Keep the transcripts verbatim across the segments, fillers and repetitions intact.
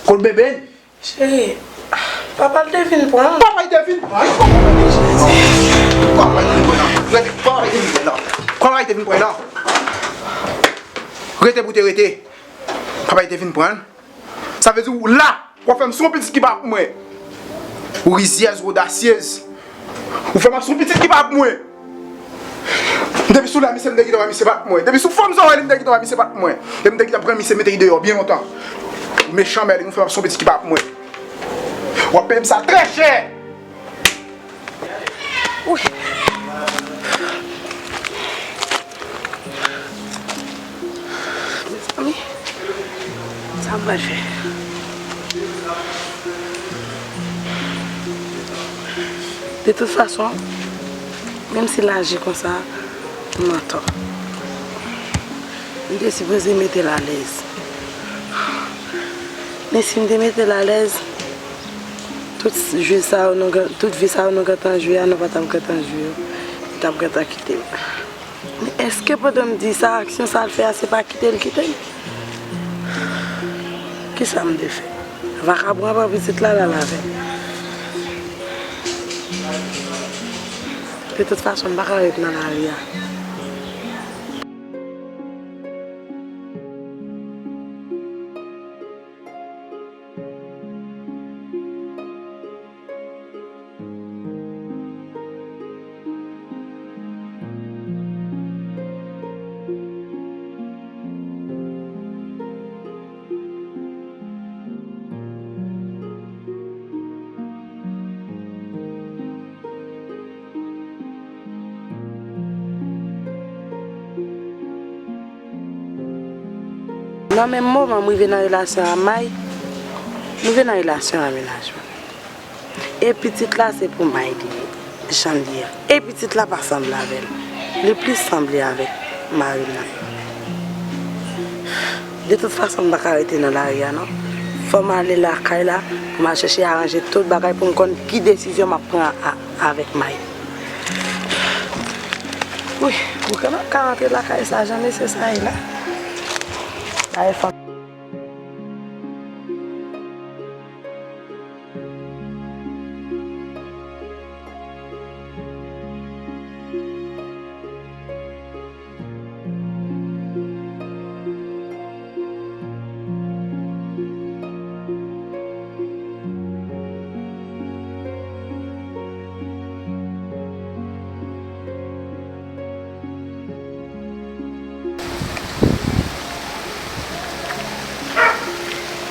Kot bebe n? Cheri, papa l te vin pran l. Papa l te vin pran l? Kòman bebe Jezi? Kòman l te vin pran l? Rete, papa l te vin pran l. Kòman l te vin pran l? Rete pou te rete. Papa l te vin pran l. Sa vle di w la, w ap fè m sou yon pitit ki pa pou mwen. Ou rizyèz, ou odasyez. Ou fè m ap sou pitit ki pa pou mwen. Depi sou la, misye m te gentan wè misye pa pou mwen. Depi sou fòm sa w wè li, m te gentan wè misye pa pou mwen. Depi m te gentan pran misye mete li deyò byen lontan. Ou mechan, Mèlin, ou fè m ap sou pitit ki pa pou mwen. W ap peye m sa trè chè. Wi. Mezanmi, sa m pral fè? De tout fason, menm si l aji konsa, m antò. M te sipoze mete l alèz. Men si m te mete l alèz, tout jwi sa yo nou gen, tout vi sa yo nou gentan jwi a, nou pa t ap gentan jwi yo. Li t ap gentan kite m. Men èske pandan m di sa, aksyon sa l fè a, se pa kite l kite m? Kisa m te fè? Vakabon an pran pitit la, l al avè l. De tout fason, m pa ka ret nan lari a. Nan menm moman m rive nan relasyon a May, m rive nan relasyon a mennaj mwen. E pitit la se pou May li ye, jan l ye a. E pitit la pa sanble avè l. Li plis sanble avèk mari m nan. De tout fason, m pa ka rete nan lari a non. Fò m ale lakay la pou m al chèche aranje tout bagay pou m konn ki desizyon m ap pran a, avèk May. Wi, pou kòman m ka rantre lakay sa jan mesye sa ye la? Ay fanm.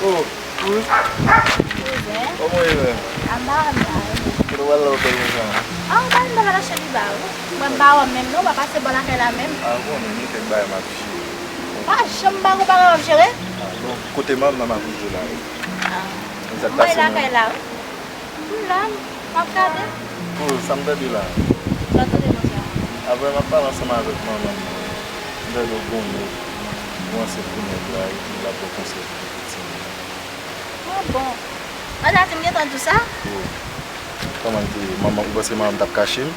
Oh, Ruth. Kouzen. Kòman w ye menm? Anba, anba. Kote w al la, w bèl konsa? Ah, anba, m t al achte li ba ou. Mwen, m pa wè w menm non, w pa pase bò lakay la menm. Ah, bon, men gen kèk bagay m ap jere. Pa janm bagay w pa kapab jere? Ah, bon, kote manman m ap rive la, wi. Ah. Mwen lakay la, wi. M la, m ap gade. Oh, sa m tande la? Sa w tande konsa? Apre m ap pale ansanm avèk manman m, m tande w gon nèg, ou ansent pou nèg la, epi l ap ba w konsèy pou pitit. Ah bon? Mwen ta di m gentan di w sa? Oh. Kòman l te ye? Manman, ou panse manman m t ap kache m?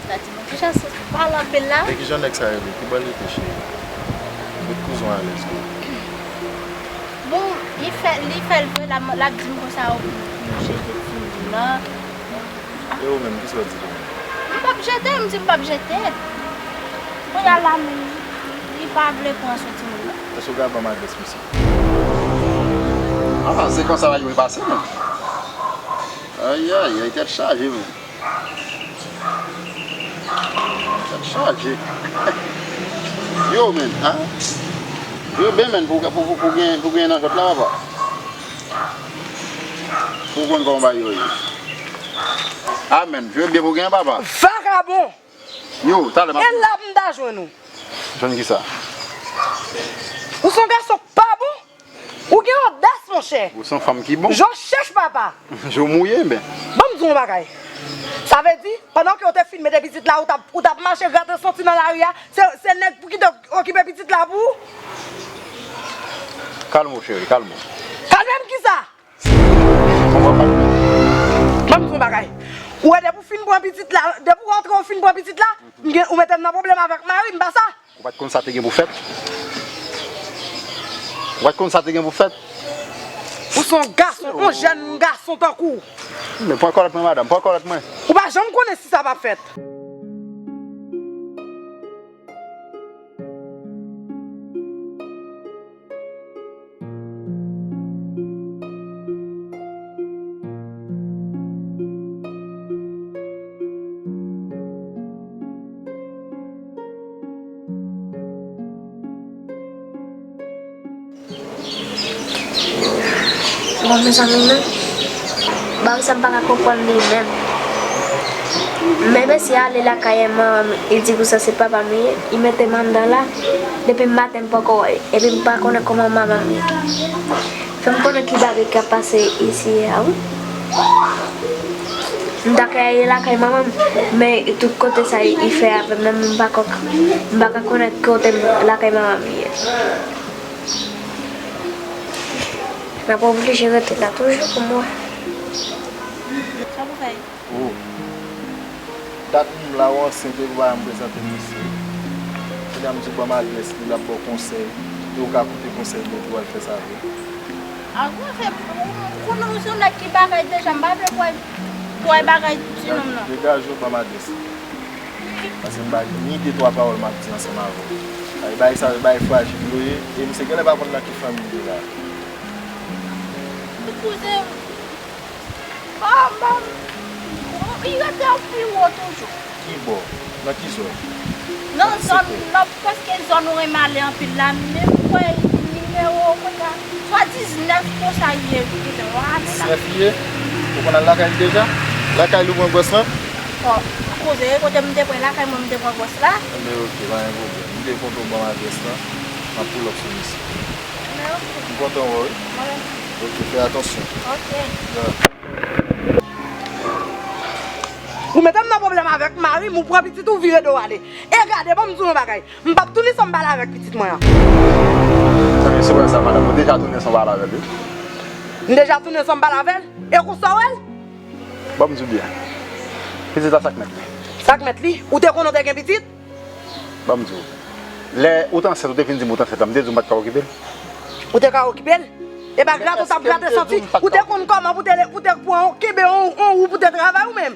Sa di mwen, kijan sou pale anpil la? E kijan nèg sa rele? Ki bò l rete, cheri? Met kouzon alèz, wi. Bon, li fè, li fè l vre, l ap, l ap di m konsa, ou pou, pou jete timoun nan. E ou menm, kisa w di li menm? M p ap jete, m di m p ap jete. Kounye a la menm, li pa vle pran swen timoun nan. Èske w ka ban m adrès misye? Ah, se konsa bagay yo pase, menm. Ayayay, tèt chaje, menm. Tèt chaje. Yo, menm, hein? Yo, ben, menm, pou, pou, pou, pou gen, pou gen nan jòt la, papa. Pou konn kòman bagay yo ye. Ah, menm, jwe byen pou gen, papa. Vakabon! Yo, talè m ap... E la pou m ta jwenn ou. Jwenn kisa? Ou se yon gason k pa bon. Ou gen odas, monchè. Ou se yon fanm ki bon. Je w chèch, papa. Je w mouye, ben. Ban m di w yon bagay. Sa vle di, pandan ke w te fin mete pitit la, ou t ap, ou t ap mache grate santi nan lari a, se, se nèg pou kite w okipe pitit la pou ou? Kalme w, cheri, kalme w. Kalme m kisa? Ban m di w yon bagay. Ou wè, depi w fin pran pitit la, depi w rantre w fin pran pitit la, m gen, ou mete m nan pwoblèm avèk mari m, pa sa? Ou pa t konn sa te gen pou fèt? Ou pa t konn sa te gen pou fèt? Ou se yon gason, yon jèn gason tankou w. Men pran kòlèt mwen, madanm, pran kòlèt mwen. Ou pa janm konnen si sa p ap fèt. Bon, mezanmi, non. Bagay sa m pa ka konprann li menm. Men mesye a ale lakay manman m, li di konsa se papa m li ye, li mete m anndan la, depi maten m poko wè l, epi m pa konnen kòman manman m ye. Fè m konnen ki bagay k ap pase isi a, wi. M ta ka ale lakay manman m, men tout kote sa li fè avè m nan, m pa ka, m pa ka konnen kote m, lakay manman m ye. M ap oblije rete la toujou pou m wè. Sa pou fè? Oh. Dat m la ou ansent epi w pa janm prezante m misye. Kounye a m di w ban m adrès li, l ap ba w konsèy. E ou ka koute konsèy li epi w al fè sa vre. A, ou fè, ou konnen ou se yon nèg ki bagay deja, m pa vle pran, pran bagay ti nonm nan. Degaje w, ban m adrès li. Paske m pa gen ni de twa pawòl m ap di ansanm avè w. Ay, bagay sa yo, bagay frajil yo ye, e misye genlè pa konn nan ki fanmi li ye la. Kouzen m, ban m, ban m, li rete pi wo toujou. Ki bò? Nan ki zòn? Nan zòn, nan prèske zòn ou renmen ale anpil la, men m kwè nimewo konsa, swa diznèf konsa li ye, wi, kote w ale la. Diznèf li ye? Ou konn al lakay li deja? Lakay li ou pran gwòs lan? Bon, koze, kote m te pran lakay mwen, m te pran gwòs la. Enben, oke, pa gen pwoblèm. M te kontan w ban m adrès lan. M ap pull up sou misye. Enben, oke. M kontan wè w, wi. Mwen menm. Oke, fè atansyon. Oke. Yeah. Ou mete m nan pwoblèm avèk mari m, ou pran pitit ou vire do w ale. E gade, ban m di w yon bagay. M p ap tounen san m pale avèk pitit mwen an. Ebyen, se wè sa, madanm. Ou deja tounen san w pale avè l, wi. M deja tounen san m pale avè l? E konsa w wè l? Ban m di w byen. Pitit la sa k mèt li. Sa k mèt li? Ou te konnen w te gen pitit? Ban m di w. Lè ou t ansent, ou te vin di m ou t ansent la, m te di w m pa t ka okipe l? Ou te ka okipe l? E pa grate w t ap grate santi, ou te konn kòman pou te, pou te pran yon, kenbe yon, yon ou pou te travay ou menm?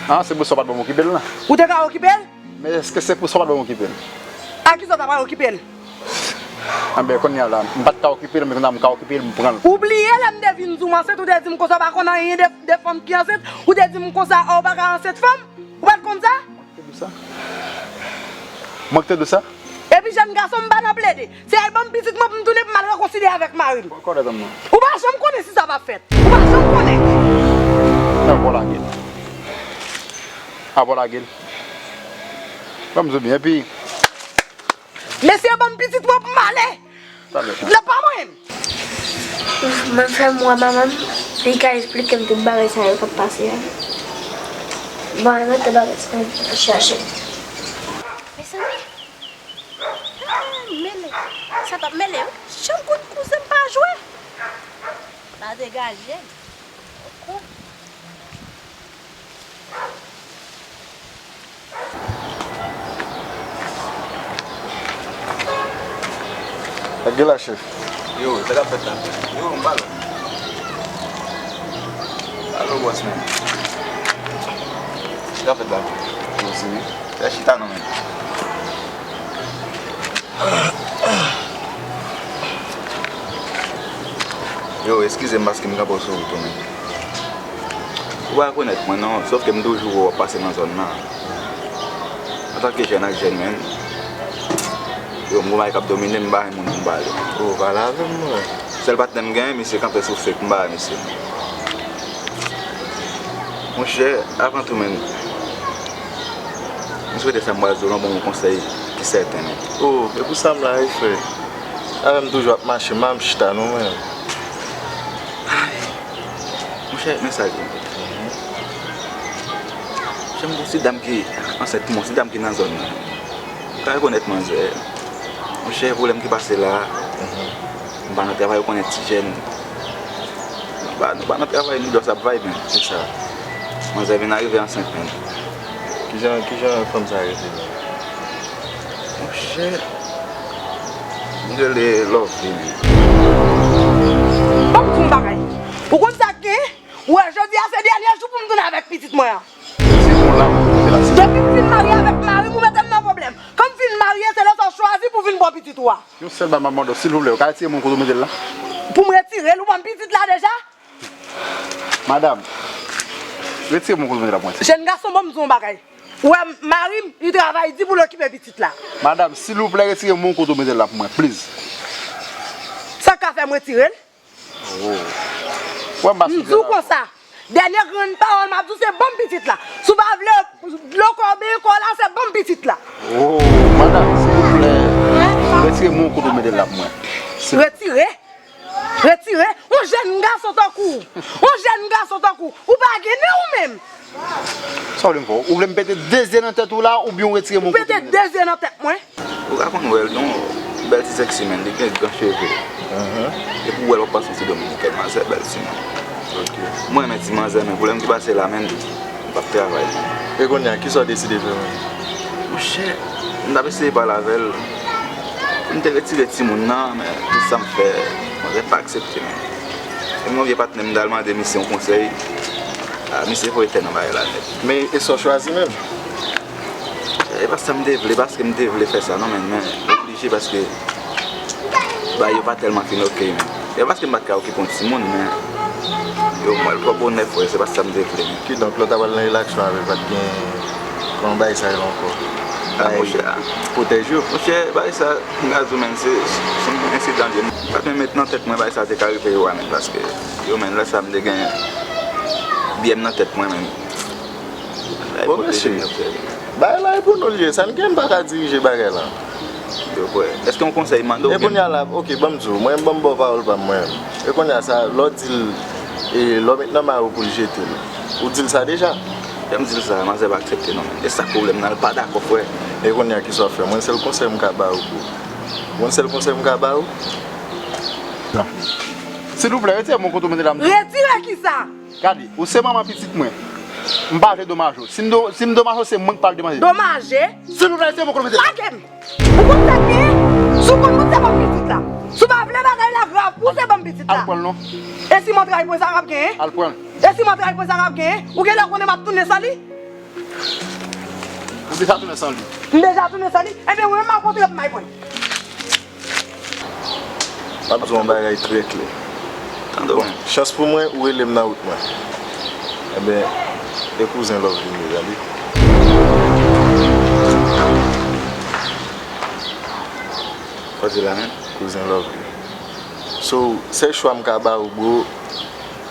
Ah, se pou sa w pa t ban m okipe l lan? Ou te ka okipe l? Men èske se pou sa w pa t ban m okipe l? A kisa w ta pral okipe l? Anben, kounye a la, m pa t ka okipe l, men kounye a m ka okipe l, m pran l. Ou bliye lè m te vin di w m ansent, ou te di m konsa w pa konn anyen de, de fanm ki ansent, ou te di m konsa, a, ou pa ka ansent fanm? Ou pa t konn sa? Mwen ki te di w sa? Mwen ki te di w sa? Epi jèn gason, m pa nan plede. Se al ban m pitit mwen pou m tounen pou m al rekonsilye avèk mari m. Pran kòlèt m nan. Ou pa janm konnen si sa p ap fèt. Ou pa janm konnen. Nan, bon, lage l. A, bon, lage l. Ban m di w byen, epi mesye, ban m pitit mwen pou m ale. Talè. Lè pa mwen. Mwen fè m wè manman m, li ka esplike m tout bagay sa yo k ap pase a. Bon, mwen mete bagay sa yo chache. Mezanmi. Ah, mele. Sa t ap mele, wi. Jan kout kouzen m pa jwe. La degaje. Oko. Lage la, chèf. Yo, sa k ap fèt la? Yo, m pa la. Alo, bòs, man. Sa k ap fèt la? Yo, se fè chita non, man. Yo, eskize m paske m kanpe w sou wout ou, men. Ou pa rekonèt mwen, non, sòf ke m toujou wè w ap pase nan zòn nan. Antanke jèn ak jèn, men, yo, m gon bagay k ap domine m, m pa renmen moun pou m pale. Ou pale avè m, mwen. Sèl patnè m genyen, misye kanpe sou fake, m pa wè misye. Monchè, avan tou, men, m swete sa m pral di w lan, ban w yon konsèy ki sèten, men. Oh, e pou sa m la, wi, frè. Avè m toujou ap mache, m pa janm chita, non, mwen. Ay, monchè, men sa l ye. Monchè, m gon ti dam ki ansent pou mwen, ti dam ki nan zòn nan. Ou ka rekonèt manzè. Monchè, pwoblèm ki pase la, m pa nan travay, ou konnen ti jèn. Nou pa, nou pa nan travay, nou just ap vibe, men. Se sa. Manzè vin arive ansent, men. Kijan, kijan fanm sa rete menm? Monchè. M rele Lovely, men. Ban m di w yon bagay. Ou konn sa k gen? Ou wè, jodi a se dènye jou pou m tounen avèk pitit mwen an. Depi m fin marye avèk mari m, ou mete m nan pwoblèm. Kan m fin marye, se lè sa w chwazi pou w vin pran pitit ou a. Yon sèl bagay m ap mande w, silvouplè, ou ka retire men w kote w mete l la? Pou m retire l, ou ban m pitit la deja? Madanm, retire men w kote w mete l la pou mwen. Jèn gason, ban m di w yon bagay. Ou wè, mari m, li travay di pou l okipe pitit la. Madanm, silvouplè, retire men w kote w mete l la pou mwen, please. Sa k ka fè m retire l? Oh. Wè, m pa sou tè la. M di w konsa, dènye grenn pawòl m ap di w, se ban m pitit la. Si w pa vle dlo kòben kò w la, se ban m pitit la. Oh, madanm, silvouplè, retire men w kote w mete l la pou mwen. Retire? Retire? Yon jèn gason tankou w, yon jèn gason tankou w, ou pa gen nen ou menm? Sa w vle m fè w? Ou vle m pete de zye nan tèt ou la, oubyen w retire men w kote w mete l? Pete de zye nan tèt mwen. Ou ka konn wè l, non, bèl ti sexy, men li gen gran cheve. Epi w wè l, w ap panse se dominikèn, manzè bèl ti moun. Ok. Mwen renmen ti manzè, men pwoblèm ki pase la, men m p ap travay. E kounye a, kisa w deside fè menm? Monchè, m t ap eseye pale avè l pou m te retire timoun nan, men tout sa m fè, manzè pa aksepte, men. E mwen vye patnè m t al mande misye yon konsèy. Ah, misye voye tè nan bagay la nèt. Men e sa w chwazi menm? E pa sa m te vle, paske m te vle fè sa non, men, men oblije paske bagay yo pa tèlman fin oke, men. E pa paske m pa t ka okipe yon timoun, men yo mwen l twò bonè, frè, se pa sa m te vle, men. Kidonk, lè w ta pral nan relasyon avè l, pa t gen kòman bagay sa yo ankò? Ah, monchè, pwotèj yo. Monchè, bagay sa, m ka di w, men, se, se yon ensidan li ye. M pa t menm met nan tèt mwen bagay sa te ka rive yo a, men, paske yo, men, lè sa m te gen biyè m nan tèt mwen, men. Bon, mesye, bagay la e pou nou l ye. Sa n gen, n pa ka dirije bagay la. Yo, frè. Èske yon konsèy m mande w? E kounye a la, ok, ban m di w, mwen, ban m ba w pawòl pa m, mwen. E kounye a sa, lè w di l, e lè w met nan mari w pou l jete l, ou di l sa deja? Lè m di l sa, manzè pa aksepte non, men. E sa k pwoblèm nan, l pa dakò, frè. E kounye a, kisa w ap fè? Mwen, sèl konsèy m ka ba w, bro. Mwen, sèl konsèy m ka ba w. Non. Silvouplè, retire men w kote w mete l la, m di w. Retire kisa? Gade, ou se manman pitit mwen. M pa vle domaje w. Si m do-, si m domaje w, se mwen k pral domaje. Domaje? Silvouplè, se mwen k mete. Lage m! Ou konn sa k gen? Si w konn, ou se ban m pitit la. Si w pa vle bagay la grav pou w, se ban m pitit la. Al pran l non. E si m antre pran sa k ap genyen? Al pran l. E si m antre pran sa k ap genyen? Ou genlè konnen m ap tounen san li? Ou deja tounen san li? M deja tounen san li? Ebyen, ou menm m ap kontre pou m al pran l. M ap di w yon bagay trè klè. Tande w. Bon, chans pou mwen, ou rele m nan wout mwen. Enben, e kouzen Lovely m ye, tande. Sa w di la menm? Kouzen Lovely. So, sèl chwa m ka ba ou, bro,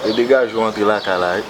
e degaje w antre lakay la, wi.